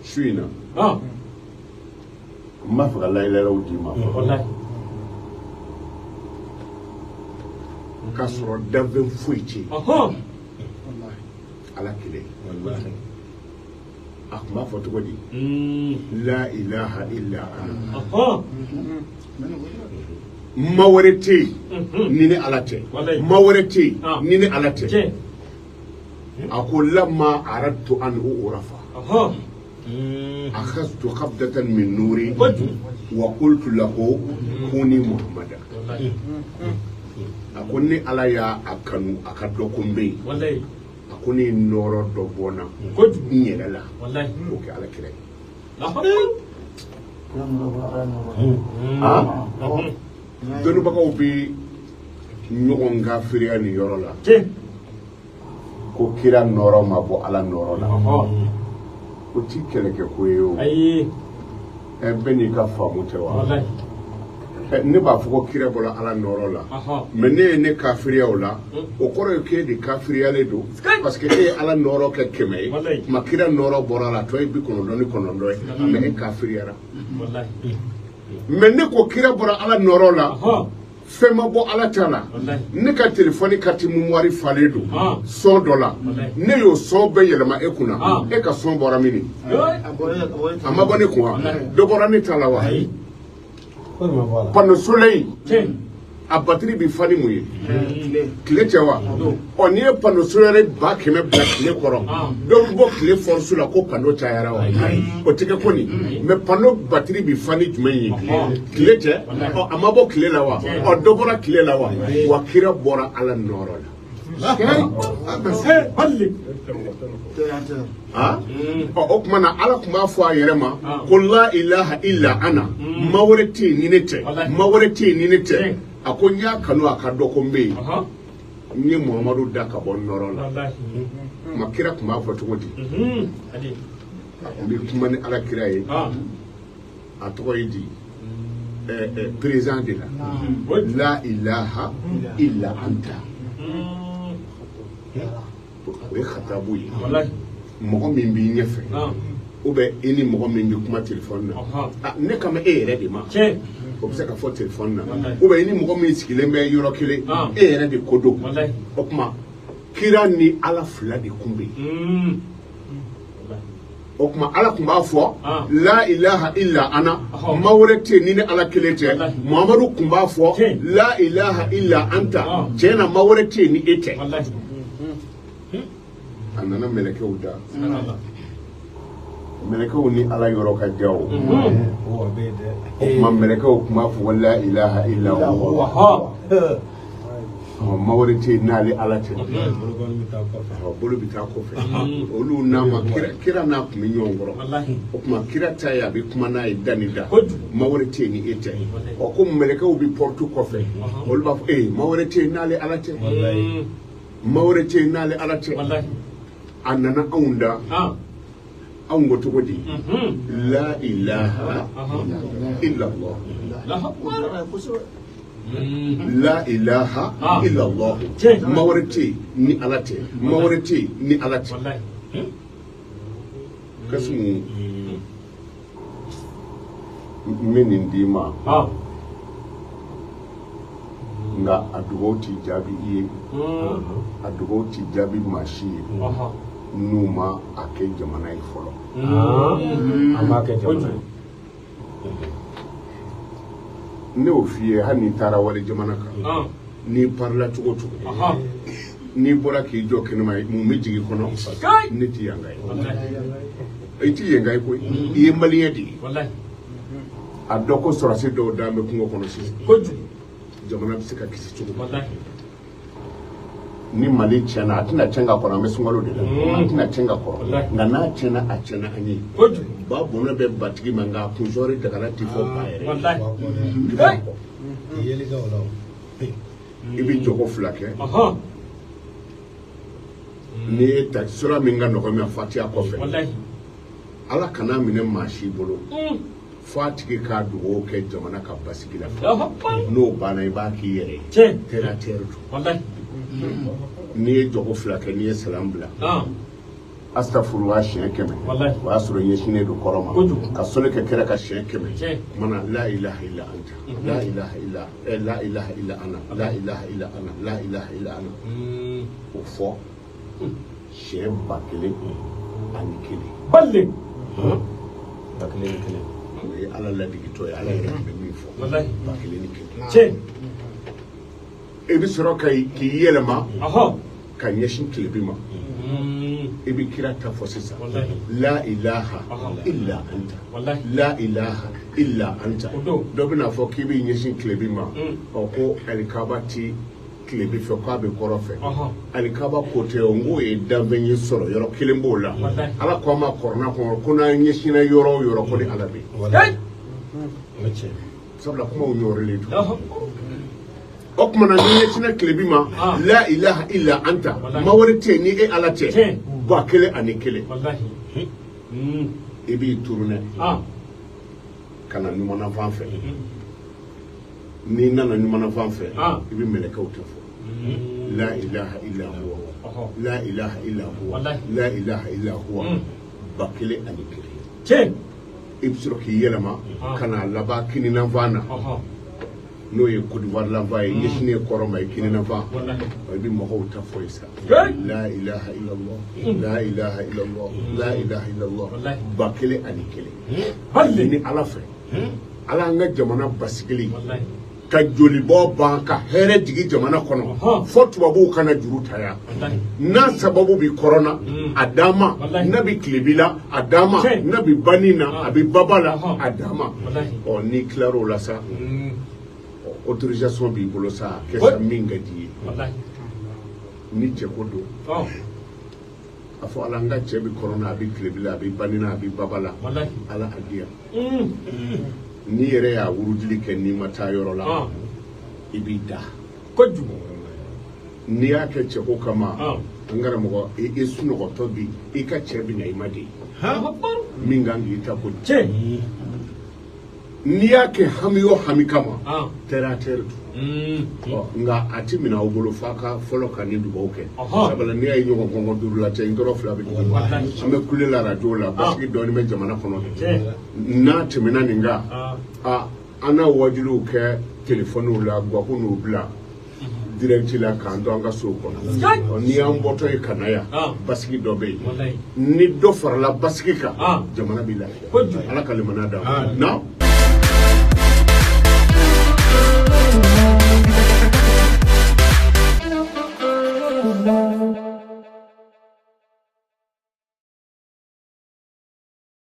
Su in na n b'a fɛ ka layilɛlaw d'i ma k'a sɔrɔ danfɛn foyi tɛ yen, Ala kelen. A tun b'a fɔ cogo di? La ilaha illa ana, ma wɛrɛ tɛ yen ni ne Ala tɛ, ma wɛrɛ tɛ yen ni ne Ala tɛ. A ko lamma aradtu an urafa akhadtu qabdatan min nuri wa qultu lahu kuni muhammada. A ko ni Ala y'a kanu a ka dɔn ko n bɛ yen, a ko ne ye nɔɔrɔ dɔ bɔ n na n yɛrɛ la k'o kɛ Ala kira ye. Dɔnnibagaw bɛ ɲɔgɔn kafiriya nin yɔrɔ la ko kira nɔɔrɔ ma bɔ Ala nɔɔrɔ la. O ti kɛlɛkɛ ko ye o. Bɛɛ n'i ka faamu tɛ wa? Ne b'a fɔ ko kira bɔra Ala nɔɔrɔ la, mais ne ye ne kafiriya o la, o kɔrɔ ye k'e de kafiriyalen don, parce que e ye Ala nɔɔrɔ kɛ 100 ye, tuma kira nɔɔrɔ bɔra a la, a tɔ ye 99 ye, mais e kafiriyara. Mais ne ko kira bɔra Ala nɔɔrɔ la, fɛn ma bɔ Ala ta la. Ne ka telefɔni carte mémoire falen don son dɔ la, ne y'o son bɛɛ yɛlɛma e kunna, e ka son bɔra min? A ma bɔ ne kun wa? Dɔ bɔra ne ta la wa? Panneau solaire a batterie bɛ fa ni mun ye? Tile tɛ wa? Ɔ, n'i ye panneau solaire 100 000 bila tile kɔrɔ, dɔ bɛ bɔ tile force la ko panneau cayara wa? O tɛ kɛ ko nin. Mais panneau batterie bɛ fa ni jumɛn ye? Tile tɛ? Ɔ, a ma bɔ tile la wa? Ɔ, dɔ bɔra tile la wa? Wa kira bɔra Ala nɔɔrɔ la. Ɔ, o tuma na Ala tun b'a fɔ a yɛrɛ ma ko la ilaha illa ana, ma wɛrɛ tɛ yen ni ne tɛ, ma wɛrɛ tɛ yen ni ne tɛ. A ko n y'a kanu a ka dɔn ko n bɛ yen, n ye Muhamadu da ka bɔ nɔɔrɔ la. Ma kira tun b'a fɔ cogo di? A tun bɛ kuma ni Ala kira ye, a tɔgɔ ye di présent de la, la ilaha illa anta. O ye khatabu ye, mɔgɔ min b'i ɲɛfɛ ou bien i ni mɔgɔ min bɛ kuma telefɔni na, ne kama e yɛrɛ de ma, o bɛ se ka fɔ telefɔni na, ou bien i ni mɔgɔ min sigilen bɛ yɔrɔ kelen, e yɛrɛ de ko don. O tuma kira ni Ala fila de kun bɛ yen. O tuma Ala tun b'a fɔ la ilaha illa ana, ma wɛrɛ tɛ yen ni ne Ala kelen tɛ. Muhamadu tun b'a fɔ la ilaha illa anta, tiɲɛ na ma wɛrɛ tɛ yen ni e tɛ. A nana mɛlɛkɛw da, mɛlɛkɛw ni Ala yɔrɔ ka jan o. O tuma mɛlɛkɛw tun b'a fɔ la ilaha illa huwa, ma wɛrɛ tɛ yen n'ale Ala tɛ. Bolo bɛ taa kɔfɛ, olu n'a ma kira n'a tun bɛ ɲɔgɔn kɔrɔ. O tuma kira ta ye a bɛ kuma n'a ye da ni da, ma wɛrɛ tɛ yen ni e tɛ. Ɔ, ko mɛlɛkɛw bɛ porte kɔfɛ, olu b'a fɔ ee ma wɛrɛ tɛ yen n'ale Ala tɛ, ma wɛrɛ tɛ yen n'ale Ala tɛ. A nana anw da, anw ko cogo di? La ilaha illallah, la ilaha illallah, ma wɛrɛ tɛ yen ni Ala tɛ, ma wɛrɛ tɛ yen ni Ala tɛ. Kasimu, n bɛ nin d'i ma, nka a dugawu t'i jaabi i ye, a dugawu t'i jaabi maa si ye n'u ma a kɛ jamana ye fɔlɔ. An b'a kɛ jamana ye. Ne y'o f'i ye, hali n'i taara wali jamana kan, n'i parila cogo o cogo, n'i bɔra k'i jɔ kɛnɛma, mun bɛ jigin kɔnɔ? Ne t'i yanka ye, i t'i yenka ye koyi, i ye maliyɛn de ye. A dɔn ko sɔrɔdasi dɔw dalen bɛ kungo kɔnɔ sisan, jamana bɛ se ka kisi cogo min. Ni Mali tiɲɛna, a tɛna tiɲɛ ka kɔrɔ, an bɛ sunkalo de la, a tɛna tiɲɛ ka kɔrɔ, nka n'a tiɲɛna, a tiɲɛna an ye. Ba bɔnɛ bɛ batigi ma, nka a kunsɔri dagala ti fɔ ba yɛrɛ. I bɛ jɔko fila kɛ, n'i ye ta sura min ka nɔgɔ min Fatiya kɔfɛ, Ala kana minɛ maa si bolo fo a tigi k'a dugawu kɛ jamana ka basigi la. N'o banna, i b'a k'i yɛrɛ ye, terre à terre don. N'i ye jɔko fila kɛ, n'i ye salam bila, Astafurula siɲɛ 100 o y'a sɔrɔ ɲɛsinnen don kɔrɔ ma ka sɔli kɛ kira kan siɲɛ 100 kumana la ilaha illa anta la ilaha illa la ilaha illa ana la ilaha illa ana la ilaha illa ana o fɔ siɲɛ 1001 bale 1001 o ye Ala ladigitɔ ye Ala yɛrɛ tun bɛ min fɔ 1001 tiɲɛ i bɛ sɔrɔ k'i yɛlɛma ka ɲɛsin tilebin ma i bɛ kira ta fɔ sisan la ilaha illa anta la ilaha illa anta dɔ bɛna fɔ k'i bɛ ɲɛsin tilebin ma ɔ ko alikaba ti tilebin fɛ k'a bɛ kɔrɔ fɛ alikaba ko tɛ o n k'o ye danfɛn ye sɔrɔ yɔrɔ kelen b'o la Ala ko an ma kɔrɔna kɔnɔ ko n'an ɲɛsinna yɔrɔ o yɔrɔ ko ni Ala bɛ yen sabula kumaw ɲɔrilen don o tuma na n'i ɲɛsinna tilebin ma la ilaha illa anta ma wɛrɛ tɛ yen ni e Ala tɛ 1001 i b'i tourner ka na ɲumanafan fɛ n'i nana ɲumanafan fɛ i bɛ mɛlɛkɛw ta fɔ la ilaha illa huwa la ilaha illa huwa la ilaha illa huwa 1001 i bɛ sɔrɔ k'i yɛlɛma ka na laban kininafan na n'o ye Côte d'Ivoire lanfan ye ɲɛsinnen kɔrɔ ma ye kininafan i bɛ mɔgɔw ta fɔ yen sa la ilaha illallah la ilaha illallah la ilaha illallah 1001 ni Ala fɛ Ala an ka jamana basigili ka jolibɔ ban ka hɛrɛ jigin jamana kɔnɔ fo tubabuw kana juru ta yan n'a sababu bi kɔrɔn na a d'an ma n'a bi tilebi la a d'an ma n'a bi banni na a bi baba la a d'an ma ɔ n'i tilar'o la sa autorisation b'i bolo sa kɛ sa min ka di i ye ni cɛ ko don a fɔ Ala n ka cɛ bi kɔrɔn na a bi tilebi la a bi banni na a bi baba la Ala a di yan n'i yɛrɛ y'a wurudili kɛ n'i ma taa yɔrɔ la i b'i da kojugu n'i y'a kɛ cɛko kama n karamɔgɔ i sunɔgɔtɔ bi i ka cɛ bɛ na i ma de min kan k'i ta ko tiɲɛ n'i y'a kɛ hami o hami kama terre à terre don nka a ti minɛ aw bolo f'a ka fɔlɔ ka nin dugawu kɛ sabula n'i y'a ye ɲɔgɔn kɔngɔ duuru la cɛ n tɔɔrɔ fila bɛ ɲɔgɔn an bɛ kule la arajo la basigi dɔɔnin bɛ jamana kɔnɔ n'a tɛmɛna nin kan an n'a wajuliw kɛ telefɔniw la gwaku n'u bila direct la k'an to an ka sow kɔnɔ n'i y'an bɔtɔ ye ka na yan basigi dɔ bɛ yen ni dɔ farala basigi kan jamana b'i lafiya Ala ka limaniya d'an ma.